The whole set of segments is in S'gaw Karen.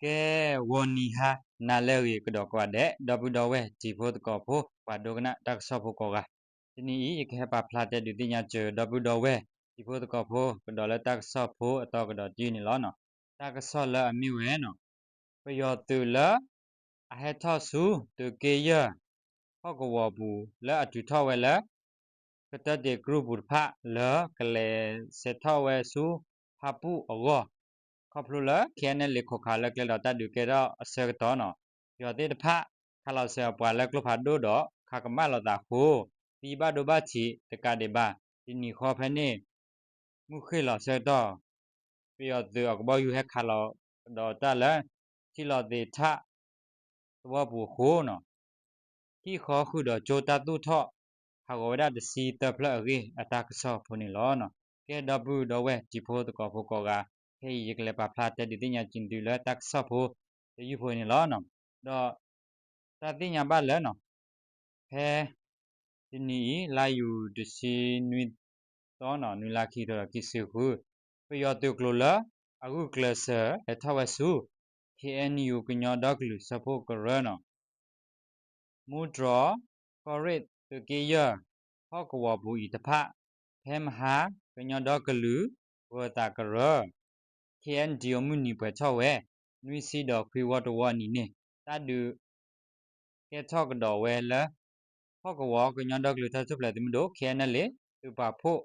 ကဲ ဂီၤနံၤဟါနၤလၢအဂ့ၤကဒီးကိးဂၤဒဲး ဒီပုၢ်ဒီဝဲၢ်တံၤဖိသကိးဖိ ပှၤဒိကနၣ်တၢ်ကစီၣ်ဖိကိးဂၤ, တနံၤအံၤ ယကဟဲပာ်ဖျါတဲဒုးသ့ၣ်ညါစၢၤ ဒီပုၢ်ဒီဝဲၢ်တံၤဖိသကိးဖိ ကဒီးလၢတၢ်ကစီၣ်ဖိအသီကဒီးတယုၢ်န့ၣ်လီၤ. တၢ်ကစီၣ်လၢအမ့ၢ်ဝဲန့ၣ် ပယီၤသုးလၢ အဟဲထီၣ်ဆူ သုးက့ယဲၢ် ဟီၣ်ကဝီၤပူၤ လၢအတုၤထီၣ်ဝဲလၢ ကတၢတံးကရူၢ်ပူၤတဖၣ် လၢကလဲၤဆဲးထီၣ်ဝဲဆူ ဖၣ်ပူၣ်အဂီၢ်, ခီဖျိလၢ KNLA ခိးခးလၢကျဲဒီးတၢ်ဒုးကဲထီၣ်အဆၢကတီၢ်န့ၣ် ပယီၤသ့ၣ်တဖၣ် ခးလီၤစၢၤအပှၤလၢကျိဖးဒိၣ်ဒီး ခးကမၣ်လိာ်သးအဃိ သံဘၣ်ဒိဘၣ်ထံးတကးဒံးဘၣ် တနံၤဃီဖဲန့ၣ် မုၢ်ဃ့ၢ်လီၤဆၢကတီၢ် ပယီၤသုးအကဘီယူၤဟဲခးလီၤကဒီးတၢ်လၢ ထံလီၤသ့းထၣ်သဝီပူၤအဃိန့ၣ် ဟံၣ်ဃီဃုာ်ဒီးကၠိတၢ်သူၣ်ထီၣ် ဟးဂီၤဝဲဒၣ်တဆံသၢဖျၢၣ်အဂ့ၢ်အတၢ်ကစီၣ်ဖိန့ၣ်လီၤ. ကဲ ဒီပုၢ်ဒီဝဲၢ်တံၤဖိသကိးဖိကိးဂၤ, ခဲအံၤ ယကလဲၤပာ်ဖျါတဲဒုးသ့ၣ်ညါက့ၤသုလၢတၢ်ကစီၣ်ဖိတယုၢ်ဖိန့ၣ်လီၤ. ဒီး တၢ်သ့ၣ်ညါဘၣ်လၢ ဖဲ တနံၤအံၤ လါယူၤတဆံနွံသီန့ၣ် နွံလါခံကထိခံဆံဃု, ပယီၤသုးကျိၤလၢ အဂုာ်ကျဲးစၢးလဲၤထီၣ်ဝဲဆူ KNU ကညီဒီကလုာ်စၢဖှိၣ်ကရၢန့ၣ် မူတြီၢ်, ကီၢ်ရ့ၣ်, သုးက့ယဲၢ် ဟီၣ်ကဝီၤပူၤအံၤတဖၣ် ဖဲမဟါ ကညီဒီကလုာ်ဂၢၤသးကရၢ KNDO မုၢ်နံၤပှဲၤထီၣ်ဝဲ နွံဆံဒီးခွံဝီတဝီအနံၤန့ၣ် တၢ်ဒုးကဲထီၣ်ကဒီးဝဲလၢ ဟီၣ်ကဝီၤကညီဒီကလုာ်တၢ်ထူၣ်ဖျဲးသုးမုၢ်ဒိၣ် KNLA သုးပာ်ဖှိၣ်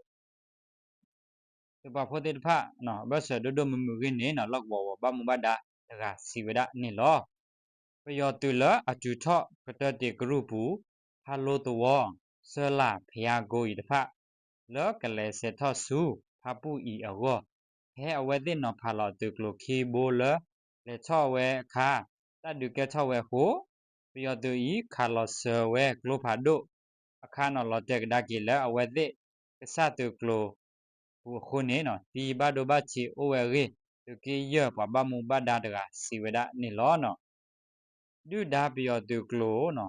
သုးပာ်ဖှိၣ်သ့ၣ်တဖၣ် အဘၢၣ်စၢၤဒိၣ်ဒိၣ်မုၢ်မုၢ်အဂ့ၢ်န့ၣ် လီၢ်ကဝီၤဝဲဘၣ်မူဘၣ်ဒါတဂၤစံးဝဲဒၣ်န့ၣ်လီၤ. ပယီၤသုးလၢအတုၤထီၣ်ကတၢတံးကရူၢ်ပူၤ ဖးလိသဝီ စၢလၢ်ဖယါကိအံၤတဖၣ် လၢကလဲၤဆဲးထီၣ်ဆူ ဖၣ်ပူၣ်အံၤအဂီၢ်, ဖဲအဝဲသ့ၣ်နီၤဖးလီၤသုးကျိၤခံဘိလၢ လဲၤထီၣ်ဝဲအခါ တၢ်ဒုးကဲထီၣ်ဝဲအဃိ ပယီၤသုးအံၤ ခးလီၤစၢၤဝဲကျိဖးဒိၣ်အခါန့ၣ် လီၤတဲာ်ကဒါက့ၤလၢအဝဲသ့ၣ်ကစၢ်သုးကျိၤပူၤအဃိန့ၣ် သံဘၣ်ဒိဘၣ်ထံးအိၣ်ဝဲအဂ့ၢ် သုးက့ယဲၢ်ပှၤဘၣ်မူဘၣ်ဒါတဂၤစံးဝဲဒၣ်န့ၣ်လီၤ. ဒုၣ်ဒါပယီၤသုးကျိၤ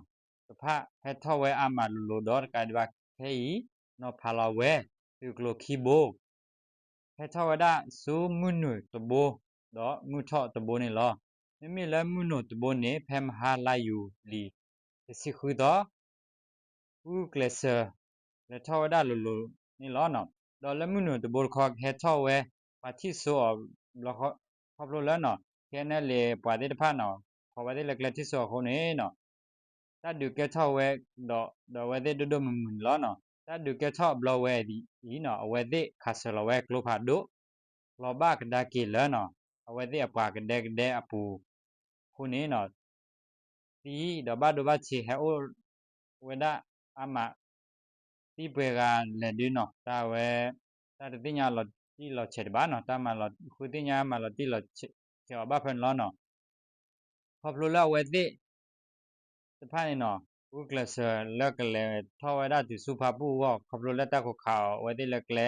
တဖၣ် ဟဲထီၣ်ဝဲအါမးလိၤလိၤဒီးတကးဒံးဘၣ်ခဲအံၤ နီၤဖးလီၤဝဲသုးကျိၤခံဘိ ဟဲထီၣ်ဝဲဒၣ်ဆူမုၢ်နုာ်တဘိ ဒီးမုၢ်ထီၣ်တဘိန့ၣ်လီၤ. မ့မ့ၢ်လၢမုၢ်နုာ်တဘိန့ၣ် ဖဲမဟါလါယူၤလံ တဆံဃုသီ ဂုာ်ကျဲးစၢး လဲၤထီၣ်ဝဲဒၣ်လိၤလိၤန့ၣ်လီၤ. ဒီးလၢမုၢ်နုာ်တဘိတခီ ကဟဲထီၣ်ဝဲ ပှၤထံၣ်စိအီၤ ခီဖျိလၢ KNLA ပှၤသ့ၣ်တဖၣ်န့ၣ် ခိးဝဲသ့ၣ်လၢကျဲထံၣ်စိအဃိန့ၣ် တၢ်ဒုးကဲထီၣ်ဝဲဒီး ဒီးအဝဲသ့ၣ်ဒိၣ်ဒိၣ်မုၢ်မုၢ်န့ၣ်လီၤ. တၢ်ဒုးကဲထီၣ်အဘျီဝဲအံၤန့ၣ် အဝဲသ့ၣ်ခးစၢၤလီၤဝဲကျိဖးဒိၣ် လီၤဘၣ်ကဒါက့ၤလၢ အဝဲသ့ၣ်အပှၤကဒဲကဒဲအပူၤအဃိန့ၣ် သံဒီးဘၣ်ဒိဘၣ်ထံးဟဲအိၣ်ဝဲဒၣ်အါမး သံပှဲၤဂၤလဲၣ်ဒုးန့ၣ် တၢ်ဝဲ တၢ်တသ့ၣ်ညါလီၤတံၢ်လီၤဆဲးတဘၣ်န့ၣ် တၢ်မၤလီၤဃုသ့ၣ်ညါမၤလီၤတံၢ်လီၤဆဲးအီၤဘၣ်ဖဲန့ၣ်လီၤန့ၣ်. ခီဖျိလၢအဝဲသ့ၣ်တဖၣ်န့ၣ်န့ၣ် ဂုာ်ကျဲးစၢးလၢကလဲၤထီၣ်ဝဲဒၣ်တုၤဆူဖၣ်ပူၣ်အဂီၢ် ခီဖျိလၢတၢ်ခိးခးအီၤအဝဲသ့ၣ်လၢကျဲ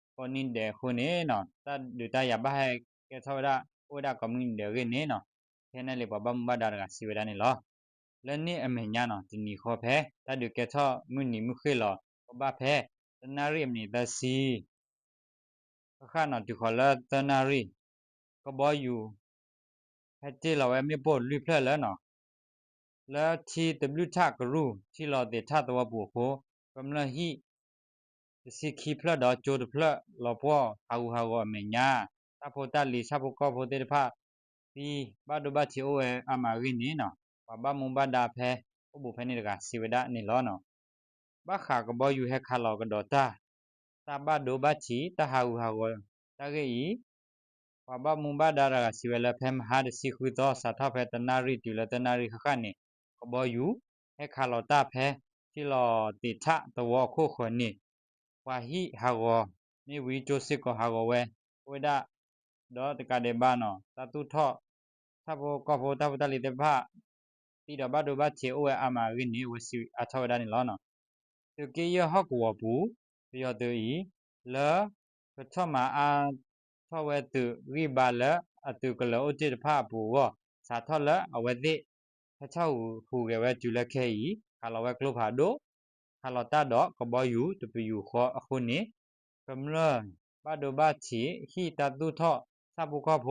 ကိးနံၤဒဲးအဃိန့ၣ် တၢ်ဒုးတၢ်ယၤဘၣ်ဟဲကဲထီၣ်ဝဲဒၣ် အိၣ်ဝဲဒၣ်ကိးမုၢ်နံၤဒဲးအဂ့ၢ်န့ၣ် ခဲန့ၣ်လံ ပှၤဘၣ်မူဘၣ်ဒါတဂၤစံးဝဲဒၣ်န့ၣ်လီၤ. လၢန့ၣ်အမဲာ်ညါန့ၣ် တနံၤဃီဖဲ တၢ်ဒုးကဲထီၣ်မုၢ်နံၤမုၢ်ဃ့ၢ်လီၤ ကဘၣ်ဖဲ တနၣ်ရံၣ်အမံးနံးသၢဆံ ဃၣ်ဃၣ်န့ၣ် တုၤဃီၤလၢသၢနၣ်ရံၣ် ကဘီယူၤ ဟဲတ့ၢ်လီၤဝဲမ့ၣ်ပိၢ်လွံၢ်ဖျၢၣ်လၢန့ၣ် လၢထံသဘျုၣ်ထၣ်ကရူၢ် ထံလီၤသ့းထၣ်သဝီပူၤအဃိ ကမျၢၢ်ဟံၣ် တဆံခံဖျၢၣ်ဒီးကၠိတဖျၢၣ် လီၤပှီၢ်ဟးဂူာ်ဟးဂီၤအမဲာ်ညါ တၢ်ဖိတၢ်လံၤဆၣ်ဖိကီၢ်ဖိသ့ၣ်တဖၣ် သံဘၣ်ဒိဘၣ်ထံးအိၣ်ဝဲအါမးအဂ့ၢ်န့ၣ် ပှၤဘၣ်မူဘၣ်ဒါဖဲ အိၣ်ဘူးဖဲန့ၣ်တဂၤစံးဝဲဒၣ်န့ၣ်လီၤ. ဘၣ်ဃးကဘီယူၤဟဲခးလီၤကဒီးတၢ် တၢ်ဘၣ်ဒိဘၣ်ထံး တၢ်ဟးဂူာ်ဟးဂီၤတၢ်ဂ့ၢ်အံၤ ပှၤဘၣ်မူဘၣ်ဒါတဂၤစံးဝဲလၢ ဖဲမဟါတဆံဃုသီ စးထီၣ်ဖဲတနၣ်ရံၣ်တုၤလၢသၢနၣ်ရံၣ်ဃၣ်ဃၣ်န့ၣ် ကဘီယူၤ ဟဲခးလီၤတၢ်ဖဲ ထံလီၤသ့းထၣ်သဝီအခိၣ်ဃၢၤန့ၣ် ပှၤဟံၣ်ဟးဂီၤ မ့ၢ်ဝံကၠိစ့ၢ်ကီးဟးဂီၤဝဲ အိၣ်ဝဲဒၣ် ဒီးတကးဒံးဘၣ်န့ၣ် တၢ်သူၣ်ထီၣ် ဆၣ်ဖိကီၢ်ဖိတၢ်ဖိတၢ်လံၤသ့ၣ်တဖၣ် သံဒီးဘၣ်ဒိဘၣ်ထံးအိၣ်ဝဲအါမးအဂ့ၢ်န့ၣ် အဝဲစံးအါထီၣ်ဝဲဒၣ်န့ၣ်လီၤ. သုးက့ယဲၢ်ဟီၣ်ကဝီၤပူၤ ပယီၤသုးအံၤ လၢ ကထီၣ်မၤအါထီၣ်ဝဲသုးဂံၢ်ဘါလၢအသုးကလၢၤအိၣ်တ့ၢ်တဖၣ်အပူၤအဂီၢ် စးထီၣ်လၢအဝဲသ့ၣ် ဟဲထီၣ်ဟူးဂဲၤဝဲတုၤလၢခဲအံၤ ခးလီၤဝဲကျိဖးဒိၣ် ခးလီၤတၢ်ဒီးကဘီယူၤတပယူာ်ဃီအဃိန့ၣ် ကမျၢၢ်ဘၣ်ဒိဘၣ်ထံး ဟံၣ်တၢ်သူၣ်ထီၣ် ဆၣ်ဖိကီၢ်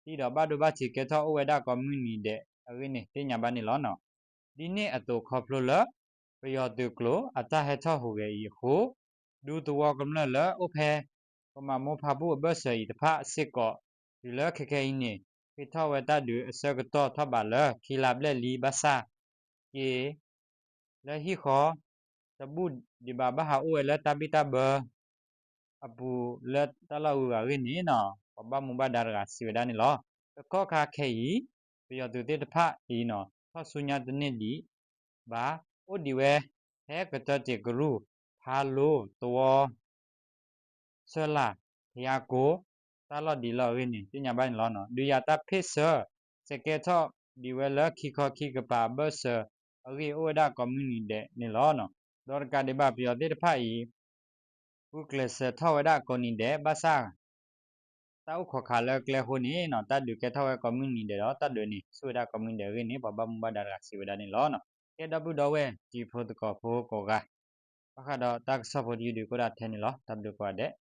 ဖိ တံၢ်ဒီးဘၣ်ဒိဘၣ်ထံးကဲထီၣ်အိၣ်ဝဲဒၣ်ကိးမုၢ်နံၤဒဲးအဂ့ၢ်န့ၣ် သ့ၣ်ညါဘၣ်န့ၣ်လီၤ. ဒ်န့ၣ်အသိးခီဖျိလၢ ပယီၤသုးကျိၤအတၢ်ဟဲထီၣ်ဟူးဂဲၤအံၤအဃိ ဒူသဝီကမျၢၢ်လၢအိၣ်ဖဲ ကမၤမိၢ်ဖးဘူၣ်အဘၢၣ်စၢၤအံၤတဖၣ်စ့ၢ်ကီး တုၤလၢခဲခဲအံၤန့ၣ် ဟ့ၣ်ထီၣ်ဝဲတၢ်ဒုးအဆၢကတီၢ်ထီၣ်ဘးလၢခံလါဘျဲၣ်လံဘၣ်ဆၣ် က့ၤ လၢဟံၣ်ဃီ တဘူၣ်ဒံးဘၣ် ဘၣ်ဟးအိၣ်ဝဲလၢတၢ်ဘံၣ်တၢ်ဘၢ အပူၤလၢတၢ်လီၢ်အဂုၤအဂၤအဂ့ၢ်န့ၣ် ပှၤဘၣ်မူဘၣ်ဒါတဂၤစံးဝဲဒၣ်န့ၣ်လီၤ. တကီၢ်ခါခဲအံၤ ပယီၤသုးသ့ၣ်တဖၣ်အံၤ ထီၣ်ဆူညါတန့ၢ်ဒံးဘၣ် အိၣ်ဒံးဝဲ ဖဲကတၢတံးကရူၢ် ဖးလိ သဝီ ဆၢလာ် ဖယါကိ တၢ်လီၢ်ဒံးလီၢ်အဂ့ၢ်န့ၣ် သ့ၣ်ညါဘၣ်န့ၣ်လီၤ. ဒုးယၤတၢ်ဖ့ၣ်ဆၢ စဲးကဲထီၣ်ဒံးဝဲလၢခံခီခံကပၤအဘၢၣ်စၢၤအဂ့ၢ်အိၣ်ဝဲဒၣ်ကိးမုၢ်နံၤဒဲးန့ၣ်လီၤ. ဒီးတကးဒံးဘၣ် ပယီၤသ့ၣ်တဖၣ်အံၤ ဃုကျဲးစၢးထီၣ်ဝဲဒၣ်ကိးနံၤဒဲး ဘၣ်ဆၣ် တၢ်အိၣ်ခိးခးလၢကျဲအဃိန့ၣ် တၢ်ဒုးကဲထီၣ်ဝဲကိးမုၢ်နံၤဒဲးဒီး တၢ်ဒုးန့ၣ် ဆူၣ်ဝဲဒၣ်ကိးမုၢ်နံၤဒဲးအဂ့ၢ်န့ၣ် ပှၤဘၣ်မူဘၣ်ဒါတဂၤစံးဝဲဒၣ်န့ၣ်လီၤ. ကဲဒီပုၢ်ဒီဝဲၢ်တံၤဖိသကိးဖိကိးဂၤ ဘၣ်ဃးဒီးတၢ်ကစီၣ်ဖိတယုၢ်ဒုး ကအိၣ်ဒၣ်ထဲန့ၣ်လီၤ. တၢ်ဘျုးကိးဂၤဒဲး.